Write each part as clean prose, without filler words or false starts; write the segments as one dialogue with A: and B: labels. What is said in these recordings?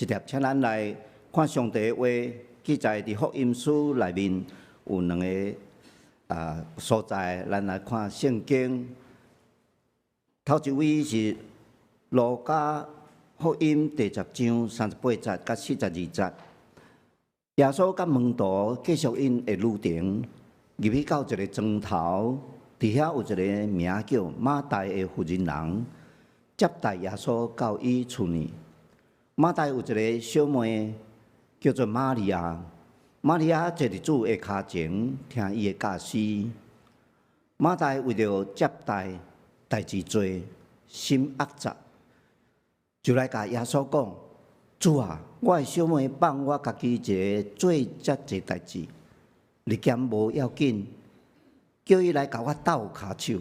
A: 這粒請咱來看上帝的話，記載佇福音書內面有兩个所在，咱來看聖經。頭一位是路加福音第十章38節佮42節。耶穌佮門徒繼續𪜶的旅程，入去到一个莊頭，佇遐有一个名叫馬大的婦人人，接待耶穌到伊厝內。馬大有一个小妹叫做瑪利亞，瑪利亞坐佇主的跤前聽伊的教示。馬大為著接待代誌濟，心壓雜，就來共耶穌講：主啊，我的小妹放我家己一个做遮濟代誌，你嫌無要緊，叫伊來共我鬥跤手。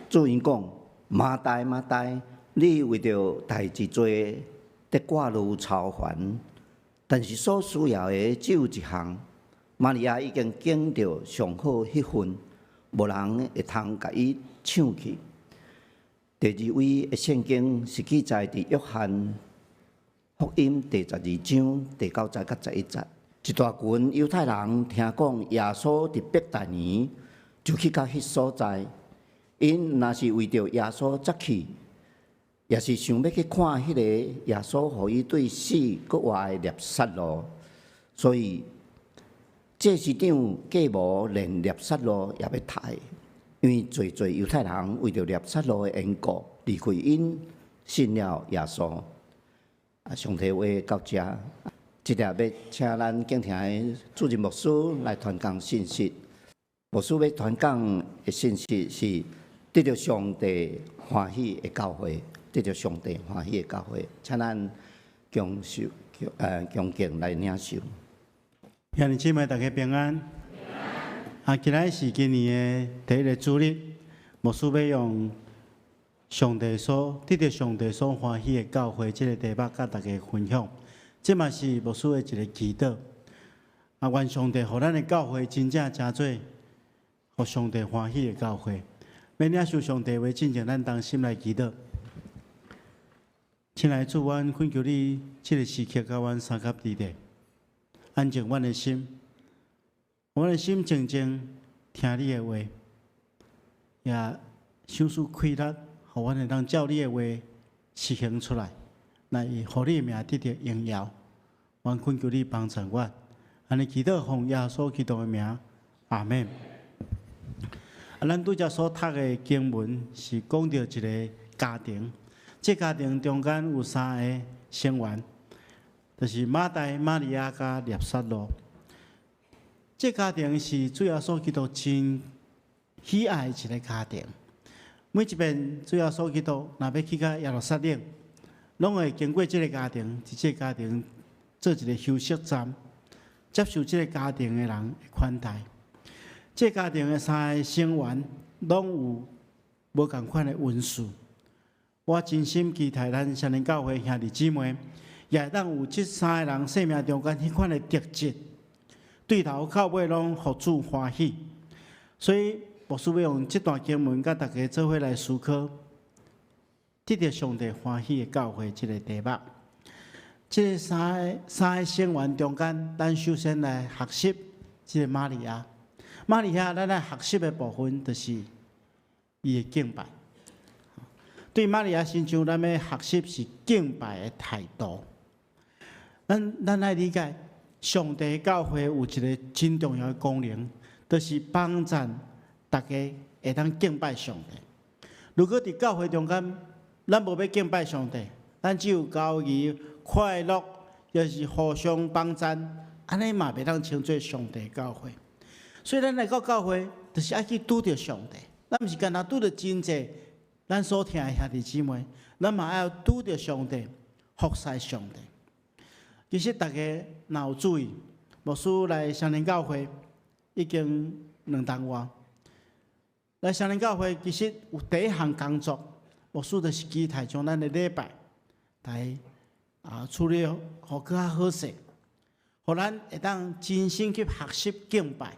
A: 主𪜶講：馬大，馬大，你為著代誌濟，得掛慮操煩，但是所需要的只有一項。瑪利亞已經揀著上好彼份，無人會通共伊搶去。第二位的聖經是記載佇約翰福音第十二章第九節佮11節。一大群猶太人聽講耶穌佇伯大尼，就去到彼所在。𪜶若是為著耶穌才去，也是想欲去看彼个耶穌予伊對死閣活的拿撒路。所以祭司長計謀連拿撒路也欲刣，因為濟濟猶太人為著拿撒路的緣故，離開𪜶，信了耶穌。啊，上帝話到遮，這粒欲請咱敬聽的主任牧師來傳講信息。牧師欲傳講的信息是得著上帝歡喜的教會，得著上帝歡喜的教會，請咱恭受恭敬來領受。
B: 兄弟姊妹，大家平安。啊，今仔是今年的第一个主日，牧師欲用上帝所得著上帝所歡喜的教會這个題目，佮大家分享。這嘛是牧師的一个祈禱。啊，願上帝予咱的教會真正成做予上帝歡喜的教會。欲領受上帝話進前，咱同心來祈禱。親愛的主，阮懇求你，這个時刻佮阮相佮佇咧，安靜阮的心，阮的心靜靜聽你的話，也賞賜氣力，予阮會當照你的話實行出來，來予你的名得著榮耀。阮懇求你幫助阮，按呢祈禱奉耶穌基督的名，阿門。啊，咱拄才所讀的經文是講著一个家庭，這家庭中間有三个成員，就是馬大、瑪利亞佮拿撒路。這家庭是主耶穌基督真喜愛的一个家庭。每一遍主耶穌基督若欲去到耶路撒冷，攏會經過這个家庭，佇這个家庭做一个休息站，接受這个家庭的人的款待。這家庭的三个成員攏有無仝款的恩賜。我真心期待咱雙連教會兄弟姊妹，也會當有這三个人生命中間彼款的特質，對頭到尾攏予主歡喜。所以牧師欲用這段經文，佮大家做伙來思考，得著上帝歡喜的教會這个題目。這三个成員中間，咱首先來學習這个瑪利亞。瑪利亞，咱來學習的部分，就是伊的敬拜。對瑪利亞身上，咱欲學習是敬拜的態度。咱愛理解，上帝教會有一个真重要的功能，就是幫助大家會當敬拜上帝。如果佇教會中間，咱無欲敬拜上帝，咱只有交誼、快樂，抑是互相幫贊，按呢嘛袂當稱做上帝教會。所以咱來到教會，就是愛去拄著上帝。咱毋是干焦拄著真濟咱所疼的兄弟姊妹，咱嘛愛拄著上帝，服侍上帝。其實大家若有注意，牧師來雙連教會已經2冬外。來雙連教會其實有第一項工作，牧師就是期待將咱的禮拜來處理予閣較好勢，予咱會當真心去學習敬拜，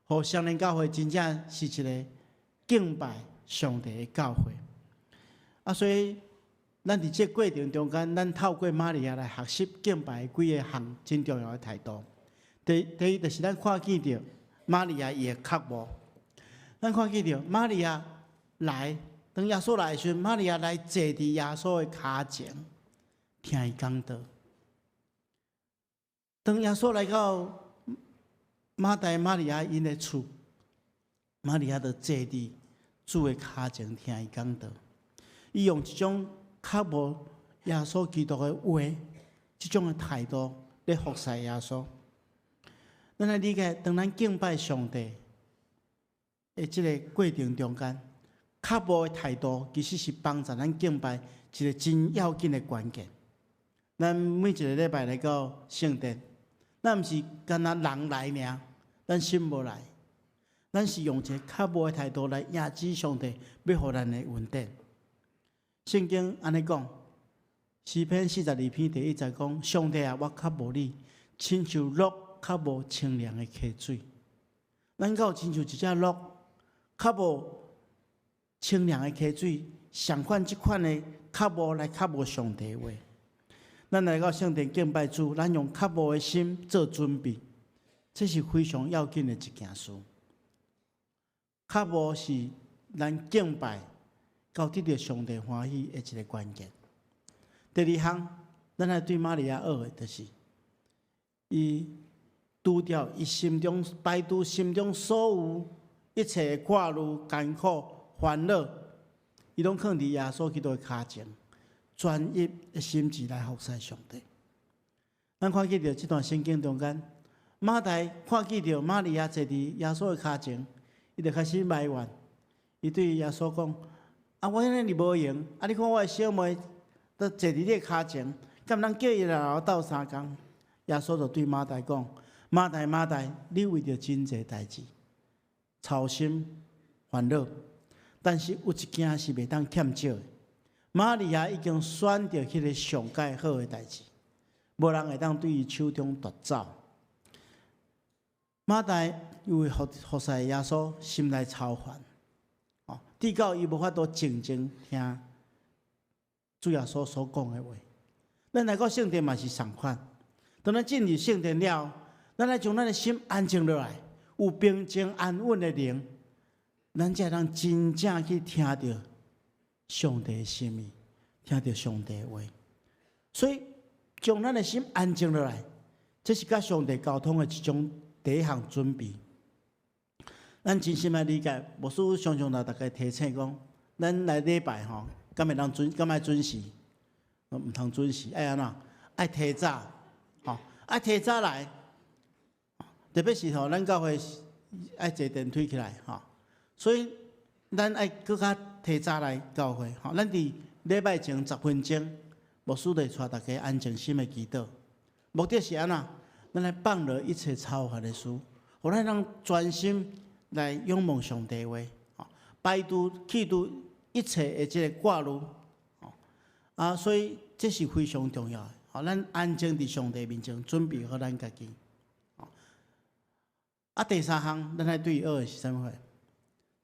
B: 予雙連教會真正是一个敬拜上帝的教會。啊，所以咱佇這過程中間，咱透過瑪利亞來學習敬拜幾个項真重要的態度。第一，就是咱看見著瑪利亞伊的渴慕。咱看見著瑪利亞來，當耶穌來的時陣，瑪利亞來坐佇耶穌的跤前，聽伊講道。當耶穌來到馬大、瑪利亞𪜶的厝，瑪利亞就坐佇主的跤前聽伊講道。伊用一種渴慕耶穌基督的話，這種的態度來服侍耶穌。咱來理解，當咱敬拜上帝的這个過程中間，渴慕的態度其實是幫助咱敬拜一个真要緊的關鍵。咱每一個禮拜來到聖殿，咱毋是干焦人來爾，咱心無來，咱是用一个渴慕的態度來迎接上帝，欲予咱的恩典。聖經按呢講，詩篇42篇第一節講：上帝啊，我渴慕你，親像鹿渴慕清涼的溪水。咱敢有親像一隻鹿，渴慕清涼的溪水，相款這款的渴慕來渴慕上帝話。咱來到聖殿敬拜主，咱用渴慕的心做準備，這是非常要緊的一件事。渴慕是咱敬拜到得著上帝歡喜的一个關鍵。第二項，咱來對瑪利亞學的，就是伊除掉伊心中排除心中所有一切的掛慮、艱苦、煩惱，伊攏囥佇耶穌基督的跤前，專一的心志來服侍上帝。咱看見著這段聖經中間，馬大看見著瑪利亞坐佇耶穌的跤前，伊就開始埋怨，伊對耶穌講：啊，我遐爾無閒，啊，你看我的小妹都坐佇你的跤前，敢毋通叫伊來予我鬥相共？耶穌就對馬大講：馬大，馬大，你為著真濟代誌操心煩惱，但是有一件是袂當欠少的。瑪利亞已經選著彼个上蓋好的代誌，無人會當對伊手中奪走。馬大因為服侍耶穌，心內操煩，哦，直到伊無法度靜靜聽主耶穌所講的話。咱來到聖殿嘛是仝款，當咱進入聖殿了，咱來將咱的心安靜落來，有平靜安穩的靈，咱才會當真正去聽著上帝的心意，聽著上帝的話。所以，將咱的心安靜落來，這是佮上帝溝通的一種第一項準備。咱真心來理解，牧師常常來逐家提醒講，咱來禮拜吼，敢會當準，敢愛準時？毋通準時，愛按怎？愛提早，吼，愛提早來。特別是吼，咱教會愛坐電梯起來，吼，所以咱愛閣較提早來教會，吼。咱佇禮拜前10分鐘，牧師就會帶大家安靜心的祈禱。目的是按怎？咱來放落一切操煩的事，予咱通專心來仰望上帝話，吼，排除去除一切的這个掛慮，吼啊，所以這是非常重要的。吼，咱安靜佇上帝面前，準備好咱家己。啊，第三項，咱愛對伊學的是啥物貨？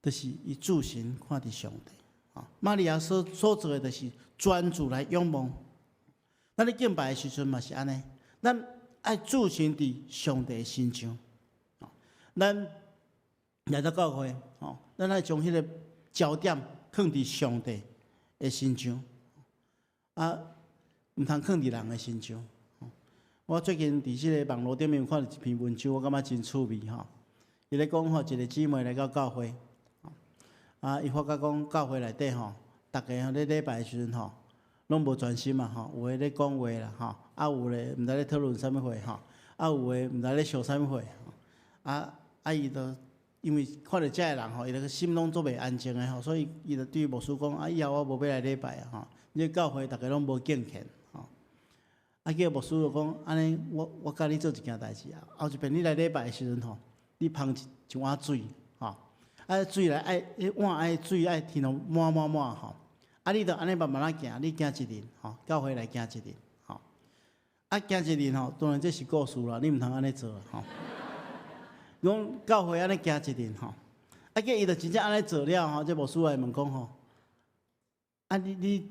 B: 就是伊注神看佇上帝。瑪利亞所做的，就是專注來仰望。咱咧敬拜的時陣嘛是按呢，咱愛注神佇上帝身上。咱來到教會，吼，咱愛將彼个焦點囥佇上帝的身上，啊，毋通囥佇人的身上。我最近佇這个網路頂面看著一篇文章，我感覺真趣味吼。伊咧講吼，一個姊妹來到教會，啊，伊發覺講教會內底吼，逐家吼咧禮拜的時陣吼，攏無專心嘛吼，有的咧講話啦吼，啊有的毋知咧討論啥物貨吼，啊有的毋知咧想啥物貨，啊伊就因為看著遮的人吼，伊就心攏足袂安靜的吼，所以伊就對牧師講啊，以後我無欲來禮拜啊吼，你教會逐家攏無敬虔吼。啊，叫牧師就講，按呢，我教你做一件代誌啊。後一遍你來禮拜的時陣吼，你捧一碗水吼，啊水來愛，彼碗愛水愛添予滿滿滿吼。啊，你就按呢慢慢仔行，你行一輪吼，教會來行一輪吼。啊，行一輪吼，當然這是故事啦，你毋通按呢做吼。講教會按呢行一輪吼，啊，叫伊就真正按呢做了吼，這牧師來問講吼，啊，你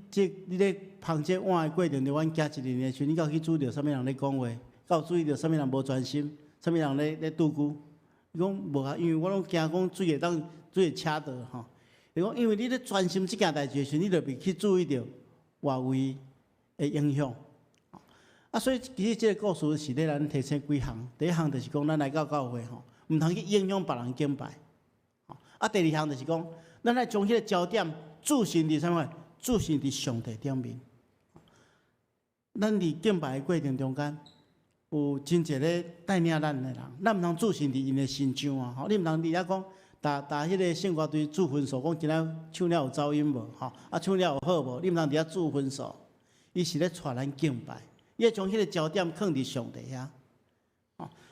B: 咧捧這碗的過程中，阮行一年的時陣，你敢有去注意著啥物人咧講話？敢有注意著啥物人無專心？啥物人咧拄久？伊講無啊，因為我攏驚講水會當水會車著吼。伊講因為你咧專心這件代誌的時陣，你就袂去注意著外圍的影響。啊，所以其實這個故事是咧咱提醒幾項。第一項就是講，咱來到教會吼，毋通去影響別人敬拜。啊，第二項就是講，咱愛將彼個焦點注視佇啥物？注視佇上帝頂面。咱佇敬拜的過程中間，有真濟咧帶領咱的人，咱毋通注視佇𪜶的身上啊！吼，你毋通佇遐講，逐逐彼個聖歌隊注分數，講今仔唱了有走音無？吼，啊唱了有好無？你毋通佇遐注分數，伊是咧帶咱敬拜，伊愛將彼個焦點囥佇上帝遐。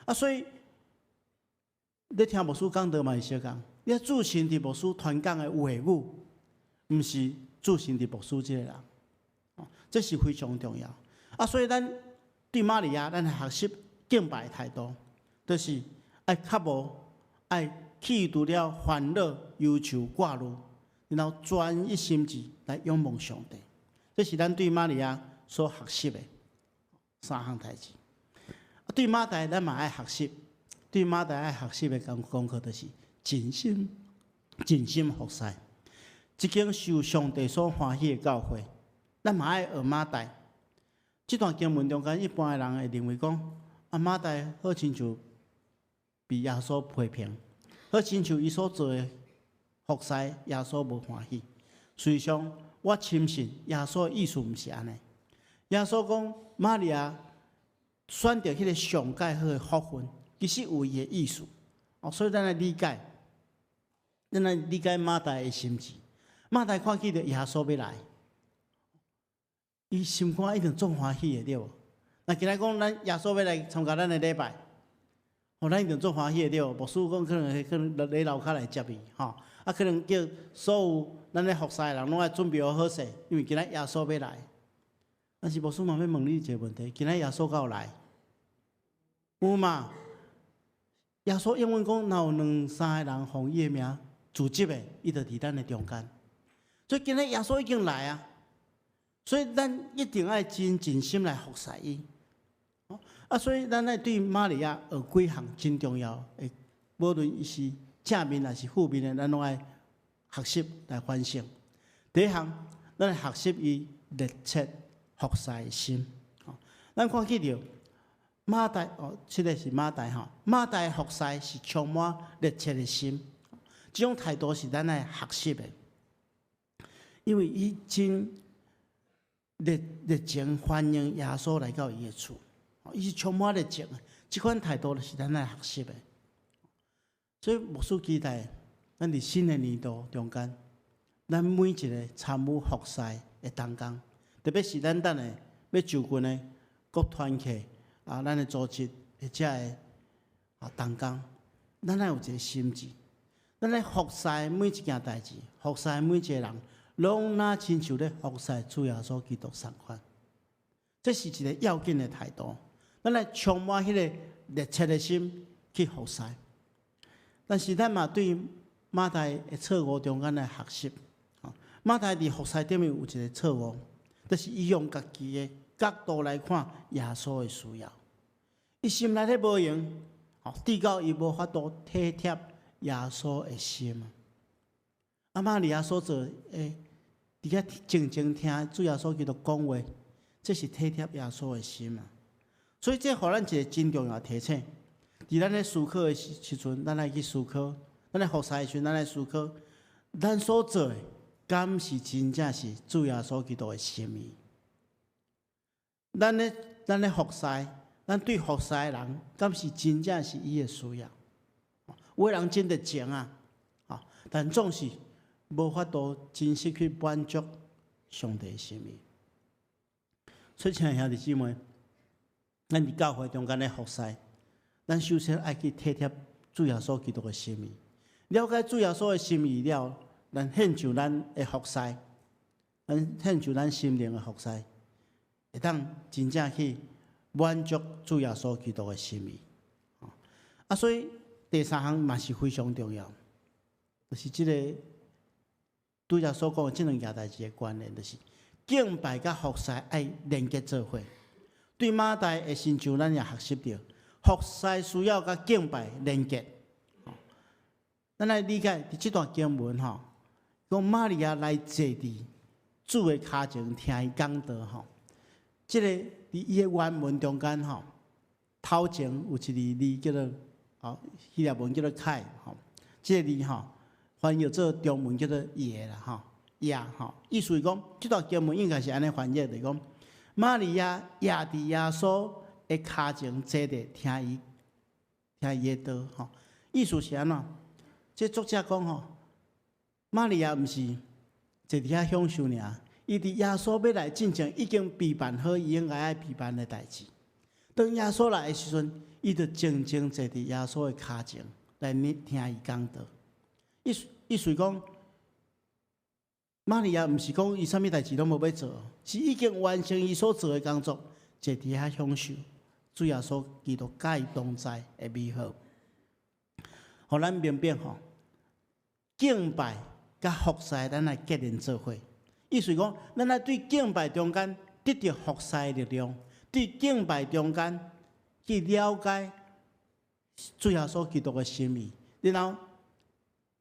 B: 啊，所以你聽牧師講道嘛是相仝，你愛注視佇牧師傳講的話語，毋是注視佇牧師這個人，這是非常重要。啊，所以咱對瑪利亞，咱學習敬拜態度，就是愛較無愛去除了煩惱、憂愁、掛慮，然後專一心志來仰望上帝。這是咱對瑪利亞所學習的三項代誌。啊，對馬大，咱嘛愛學習。對馬大愛學習的功課，就是盡心盡心服侍。這間受上帝所歡喜的教會，咱嘛愛學馬大。這段經文中間，一般的人會認為講，啊，馬大好親像被耶穌批評，好親像伊所做的服侍，耶穌無歡喜。事實上，我深信耶穌的意思毋是按呢。耶穌講，瑪利亞選擇彼個上蓋好的福分，其實有伊的意思。哦，所以咱來理解，咱來理解馬大的心志。馬大看見著耶穌欲來，伊心肝一定足歡喜的，對無？若今仔講咱耶穌欲來參加咱的禮拜，哦，咱一定足歡喜的，對無？牧師講可能佇樓跤來接伊，吼，啊，可能叫所有咱咧服侍的人攏愛準備好好勢，因為今仔耶穌欲來。但是牧師嘛欲問你一個問題：今仔耶穌敢有來？有嘛？耶穌應允講，若有兩三個人奉伊的名聚集的，伊就佇咱的中間。所以今仔耶穌已經來啊，所以咱一定愛真盡心來服侍伊。啊，所以咱愛對瑪利亞學幾項真重要的，無論伊是正面抑是負面的，咱攏愛學習來反省。第一項，咱愛學習伊熱切服侍的心。咱看見著馬大哦，這個是馬大吼，馬大服侍是充滿熱切的心，這種態度是咱愛學習的。因為伊真熱情歡迎耶穌來到伊的厝，伊是充滿熱情的，這款態度是咱愛學習的。所以牧師期待，咱佇新的年度中間，咱每一個參與服侍的同工，特別是咱等下欲就近的各團契啊，咱的組織的遮的啊同工，咱愛有一個心志，咱來服侍每一件代誌，服侍每一個人，攏若親像咧服侍主耶穌基督仝款，這是一個要緊的態度。咱來充滿彼個熱切的心去服侍，但是咱嘛對馬大的錯誤中間來學習。馬大佇服侍頂面有一個錯誤，就是伊用家己的角度來看耶穌的需要，伊心內咧無閒，直到伊無法度體貼耶穌的心。啊，瑪利亞所做的，佇遐靜靜聽主耶穌基督講話，這是體貼耶穌的心啊！所以這予咱一個真重要提醒：佇咱咧思考的時陣，咱愛去思考；咱咧服侍的時陣，咱愛思考，咱所做的，敢是真正是主耶穌基督的心意？咱咧服侍，咱對服侍的人，敢是真正是伊的需要？有的人真熱情啊，但總是無法度真實去滿足上帝的心意。所以，親愛兄弟姊妹，咱佇教會中間咧服侍，咱首先愛去體貼主耶穌基督的心意，了解主耶穌的心意了，咱獻上咱的服侍，咱獻上咱心靈的服侍，會當真正去滿足主耶穌基督的心意。啊，所以第三項嘛是非常重要，就是這個拄才所講的這兩件代誌的關聯，就是敬拜佮服侍愛連結做伙。對馬大的身上，咱也學習著，服侍需要佮敬拜連結。咱來理解佇這段經文吼，講瑪利亞來坐佇主的跤前聽伊講道吼。這个佇伊的原文中間吼，頭前有一个字叫做吼，希臘文叫做凱吼，這个字吼翻譯做中文叫做也啦吼，也吼，意思是講，這段經文應該是按呢翻譯，就是講瑪利亞倚佇耶穌的跤前坐佇聽伊的道吼，意思是按怎？這作者講吼，瑪利亞毋是坐佇遐享受爾，伊佇耶穌欲來進前已經備辦好伊應該愛備辦的代誌。當耶穌來的時陣，伊就靜靜坐佇耶穌的跤前來聽伊講道。意思講，瑪利亞毋是講伊啥物代誌攏無欲做，是已經完成伊所做的工作，坐佇遐享受主耶穌基督佮伊同在的美好。予咱明白吼，敬拜佮服侍，咱來結連做伙。意思講，咱愛對敬拜中間得著服侍的力量，對敬拜中間去了解主耶穌基督的心意，然後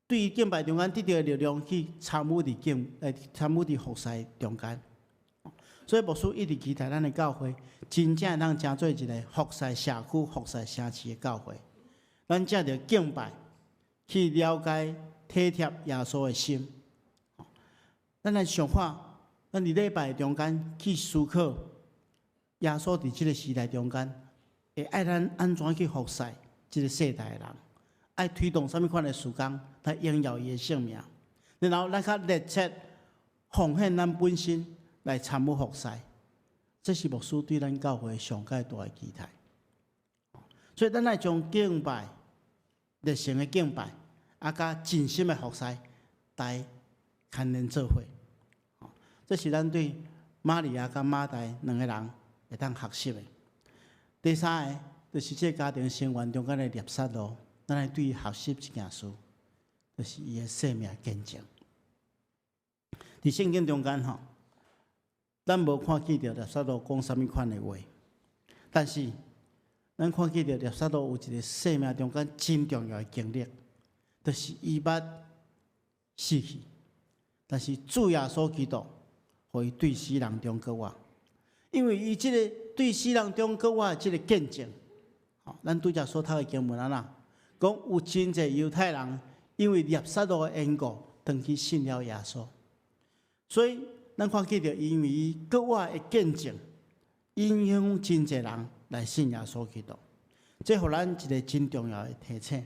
B: 對敬拜中間得著的力量去參與佇服侍中間。所以牧師一直期待咱的教會，真正會當成做一个服侍社區、服侍城市的教會。咱藉著敬拜去了解、體貼耶穌的心。咱來想看，咱佇禮拜中間去思考，耶穌佇這个時代中間，會愛咱按怎去服侍這个世代的人，愛推動啥物款的事工來榮耀伊的聖名。然後咱較熱切奉獻咱本身來參與服侍，這是牧師對咱教會上蓋大的期待。所以咱愛將敬拜、熱誠的敬拜，啊，佮盡心的服侍來牽連做伙。這是咱對瑪利亞佮馬大兩个人會當學習的。第三个，就是這个家庭成員中間的拿撒羅，咱來對伊學習一件事，就是伊的生命見證。佇聖經中間吼，咱無看見著拿撒羅講啥物款的話，但是咱看見著拿撒羅有一个生命中間真重要的經歷，就是伊捌死去，但是主耶穌基督予伊對死人中閣活，因為伊這个對死人中閣活的這个見證，吼，咱拄才所讀的經文按怎講，有真濟猶太人因為拿撒羅的緣故，轉去信了耶穌，所以咱看見著因為伊閣活的見證，影響真濟人來信耶穌基督，這予咱一个真重要的提醒：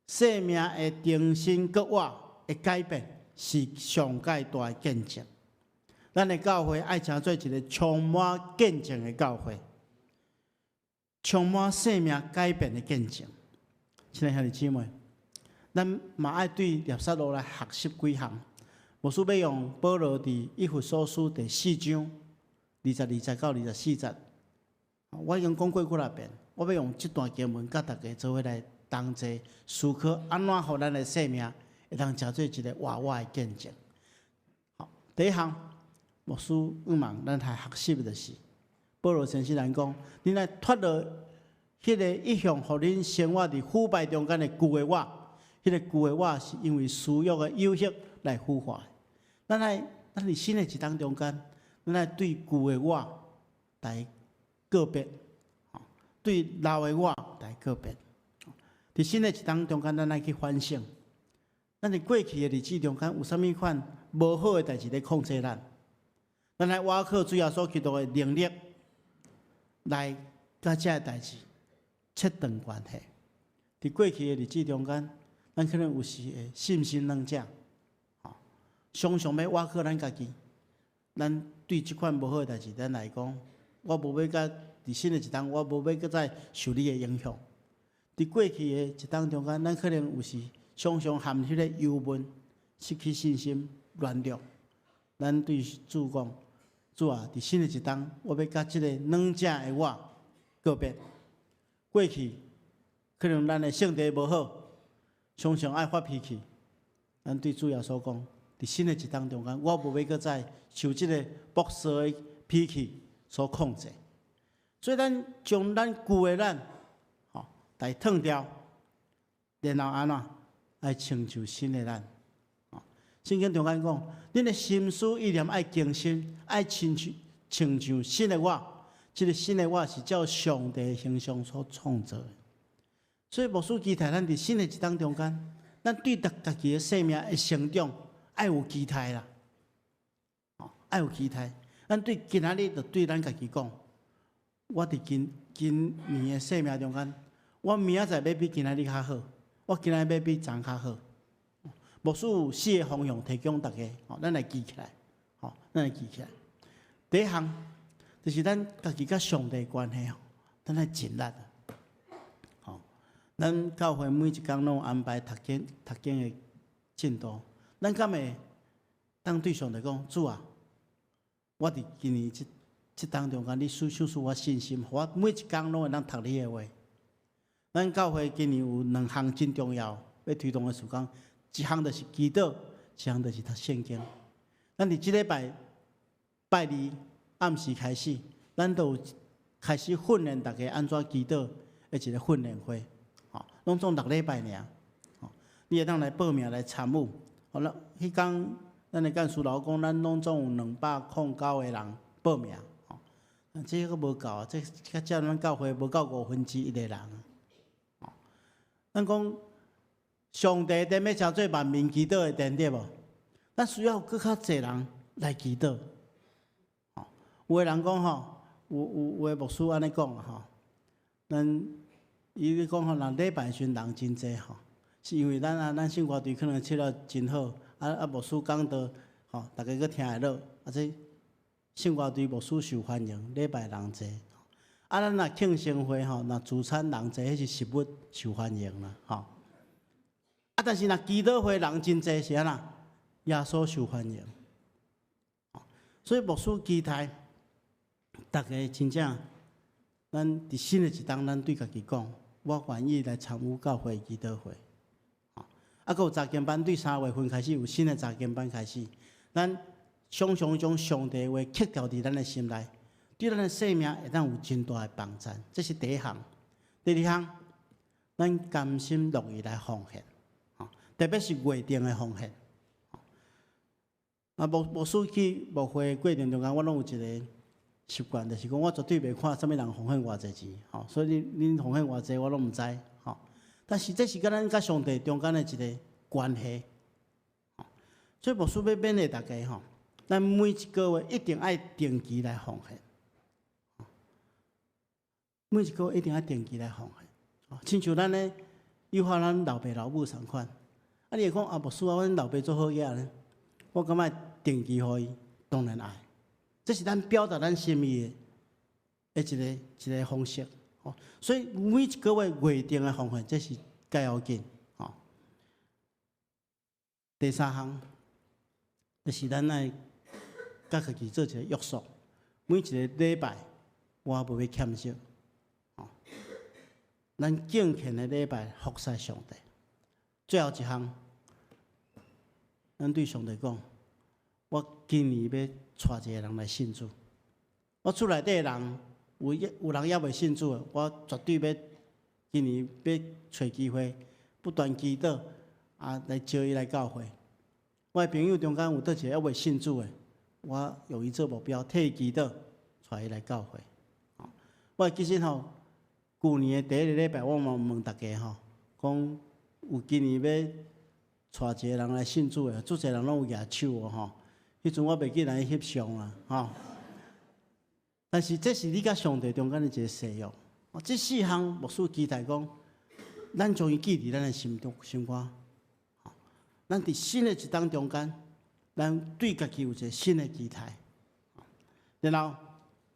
B: 生命的重新閣活的改變是上蓋大的見證。咱的教會愛成做一个充滿見證的教會，充滿生命改變的見證。親愛兄弟姊妹，咱嘛愛對拿撒羅來學習幾項。牧師欲用保羅佇以弗所書第四章22節到24節，我已經講過幾若遍，我欲用這段經文佮大家做伙來同齊思考，按怎予咱的生命會當成做一个活活的見證。好，第一項，牧師向望咱來學習的就是，保羅先生來講，恁愛脫落彼个一向予恁生活佇腐敗中間的舊的我，彼个舊的我是因為私欲的誘惑來腐化。咱愛，咱佇新的一冬中間，咱愛對舊的我來告別，對老的我來告別。佇新的一冬中間，咱愛去反省，咱佇過去的日子中間有啥物款無好的代誌咧控制咱？咱來倚靠主耶穌基督的能力，來佮這个代誌切斷關係。佇過去的日子中間，咱可能有時會信心軟弱，吼，常常欲倚靠咱家己。咱對這款無好的代誌，咱來講，我無欲佮佇新的一冬，我無欲閣再受你的影響。佇過去的一冬中間，咱可能有時常常陷彼個憂悶，失去信心、軟弱。咱對主講：主啊，佇新的一冬，我欲佮這个軟弱的我告別。過去可能咱的性格無好，常常愛發脾氣。咱對主耶穌講：佇新的一冬中間，我無欲閣再受這个樸素的脾氣所控制。所以咱將咱舊的咱，吼，來褪掉，然後按怎愛穿上新的咱。聖經中間講，恁的心思意念愛更新，愛穿上新的我。這个新的我是照上帝形象所創造的。所以牧師期待咱佇新的一冬中間，咱對著家己的生命的成長愛有期待啦，哦，愛有期待。咱對今仔日就對咱家己講，我佇今年的生命中間，我明仔載欲比今仔日較好，我今仔日欲比昨較好。牧師有四個方向提供大家，吼，咱來記起來，吼，咱來記起來。第一項就是咱家己佮上帝關係吼，咱愛盡力。吼，咱教會每一工攏有安排讀經讀經的進度，咱敢會當對上帝講：主啊，我佇今年這冬中間，你賞賜我信心，予我每一工攏會當讀你的話。咱教會今年有兩項真重要欲推動的事工，一項就是祈禱，一項就是讀聖經。咱佇這禮拜拜二暗時開始，咱都有開始訓練大家按怎祈禱的一個訓練會，吼，攏總六禮拜爾，吼，你會當來報名來參與。好啦，彼工咱的幹事老講，咱攏總有209個人報名，吼，這閣無夠啊，這較少咱教會無夠1/5個人，吼，咱講上帝殿欲成做萬民祈禱的殿，對無？咱需要閣較濟人來祈禱。有的人講吼，有的牧師按呢講吼，咱伊咧講吼，若禮拜時陣人真濟吼，是因為咱啊，咱聖歌隊可能唱了真好，啊牧師講道吼，逐家閣聽會落，啊這聖歌隊牧師受歡迎，禮拜人濟。啊，咱若慶生會吼，若聚餐人濟，彼是食物受歡迎啦，吼。啊，但是若祈禱會人真濟是按怎？耶穌受歡迎。所以牧師期待逐家真正，咱佇新的一冬，咱對家己講，我願意來參與教會祈禱會。啊，閣有查經班，對3月份開始有新的查經班開始，咱常常將上帝話刻牢佇咱的心內，對咱的生命會當有真大的幫助。這是第一項。第二項，咱甘心樂意來奉獻，特別是月頂的奉獻。啊，牧師去牧會過程中間，我攏有一個習慣，就是講我絕對袂看啥物人奉獻偌濟錢，吼，所以恁奉獻偌濟我攏毋知，吼。但是這是佮咱佮上帝中間的一個關係，所以牧師欲勉勵大家吼，咱每一個月一定愛定期來奉獻，每一個月一定愛定期來奉獻，親像咱咧，誘發咱老爸老母仝款，啊，你會講啊，牧師啊，阮老爸足好額呢，我敢愛定期予伊？當然愛，這是咱表達咱心意的一個方式，所以每一個月月頂的奉獻，這是蓋要緊，吼。第三項，就是咱愛佮家己做一個約束，每一個禮拜我無欲欠少，吼。咱敬虔的禮拜服侍上帝。最後一項，咱對上帝講：我今年欲帶一個人來信主。我厝內底的人有人猶未信主的，我絕對欲今年欲揣機會，不斷祈禱啊，來招伊來教會。我的朋友中間有佗一個猶未信主的，我用伊做目標，替伊祈禱，帶伊來教會。我其實吼，舊年的第一個禮拜，我嘛問大家吼，講有今年欲帶一個人來信主的，足濟人攏有舉手哦吼。彼陣我袂記來翕相啦，吼。但是這是你佮上帝中間的一個誓約。這四項牧師期待講，咱將伊記佇咱的心中心肝。咱佇新的一冬中間，咱對家己有一個新的期待。然後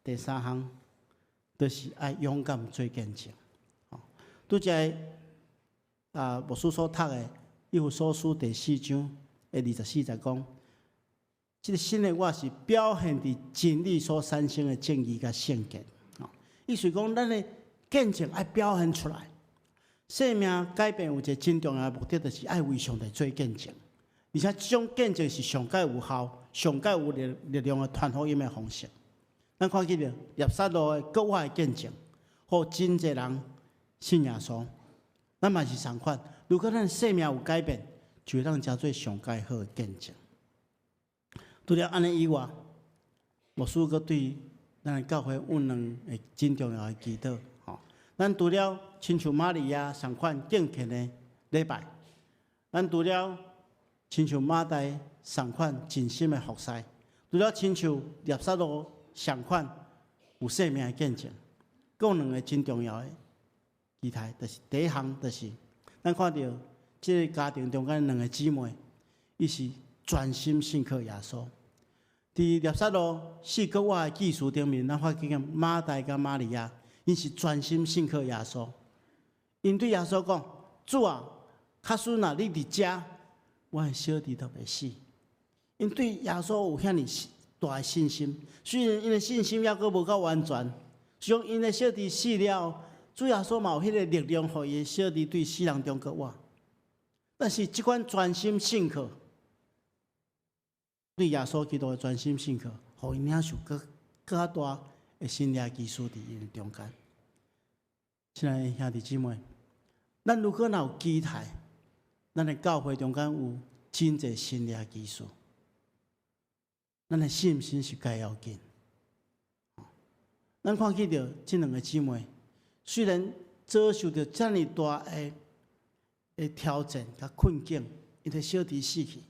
B: 第三項，就是愛勇敢做見證。拄才啊，牧師所讀的《以弗所書》第四章的24節講，這個新的我是表現佇真理所產生的正義佮聖潔。意思講，咱的見證愛表現出來。生命改變有一個真重要的目的，就是愛為上帝做見證。而且這種見證是上蓋有效、上蓋有力量的傳福音的方式。咱看見著拉撒路的復活的見證，予真濟人信耶穌。咱嘛是仝款，如果咱生命有改變，就會當成做上蓋好的見證。除了按呢以外，牧師閣對咱的教會有兩个真重要的祈禱。吼，咱除了親像瑪利亞仝款敬虔的禮拜，咱除了親像馬大仝款盡心的服侍，除了親像拉撒路仝款有生命的見證，閣有兩个真重要的期待，就是第一項，就是咱看著這个家庭中間兩个姊妹，伊是專心信靠耶穌。佇拉撒路死復活的記事頂面，咱發現馬大佮瑪利亞，𪜶是專心信靠耶穌。𪜶對耶穌講：主啊，假使若你佇遮，我的小弟就袂死。𪜶對耶穌有遐爾大的信心，雖然𪜶的信心猶閣無夠完全，雖然𪜶的小弟死了，主耶穌嘛有彼个力量，予伊的小弟對死人中復活。但是這款專心信靠，對耶穌基督的專心信靠，予𪜶領受閣較大的神蹟奇事佇𪜶中間。親愛的兄弟姊妹，咱如果若有期待，咱的教會中間有真濟神蹟奇事，咱的信心是蓋要緊。咱看見著這兩个姊妹，雖然遭受著遮爾大的挑戰佮困境，𪜶的小弟死去，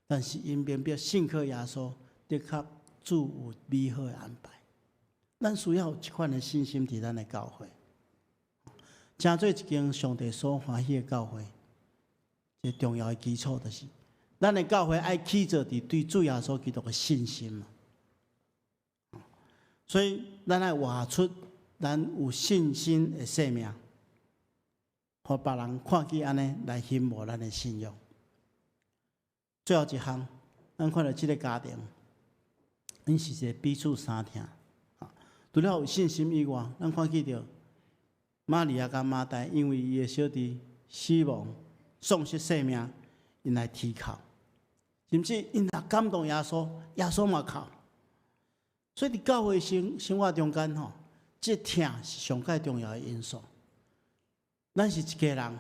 B: 但是𪜶明白信靠耶穌，的確主有美好的安排。咱需要有這款的信心佇咱的教會，成做一間上帝所歡喜的教會。一个重要的基礎就是，咱的教會愛起做佇對主耶穌基督的信心嘛。所以，咱愛活出咱有信心的生命，予別人看見按呢來羨慕咱的信仰。最後一項，咱看著這个家庭，𪜶是一个彼此相疼。除了有信心以外，咱看見著瑪利亞佮馬大，因為伊的小弟死亡、喪失性命，𪜶來啼哭，甚至𪜶若感動耶穌，耶穌嘛哭。所以佇教會生活中間吼，這疼是上蓋重要的因素。咱是一家人，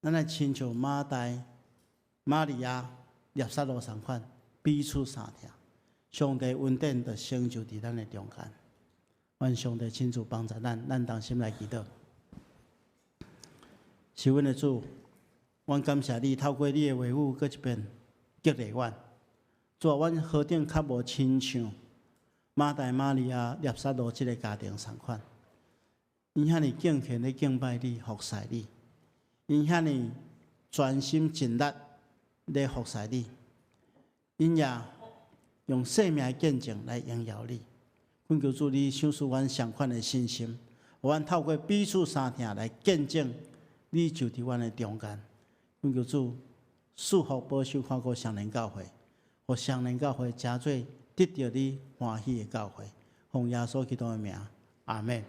B: 咱愛親像馬大、瑪利亞、拉撒路仝款，彼此相疼。上帝恩典就成就佇咱的中間。願上帝親自幫助咱，咱同心來祈禱。是阮的主，阮感謝你透過你的話語，閣一遍激勵阮。主啊，阮何等較無親像馬大、瑪利亞、拉撒路這个家庭仝款，𪜶遐爾敬虔咧敬拜你、服侍你，𪜶遐爾專心盡力咧服侍你，𪜶也用生命的見證來榮耀你。懇求主，你賞賜阮相款的信心，予阮透過彼此相疼來見證你就佇阮的中間。懇求主賜福保守看顧雙連教會，予雙連教會成做得著你歡喜的教會。奉耶穌基督的名，阿門。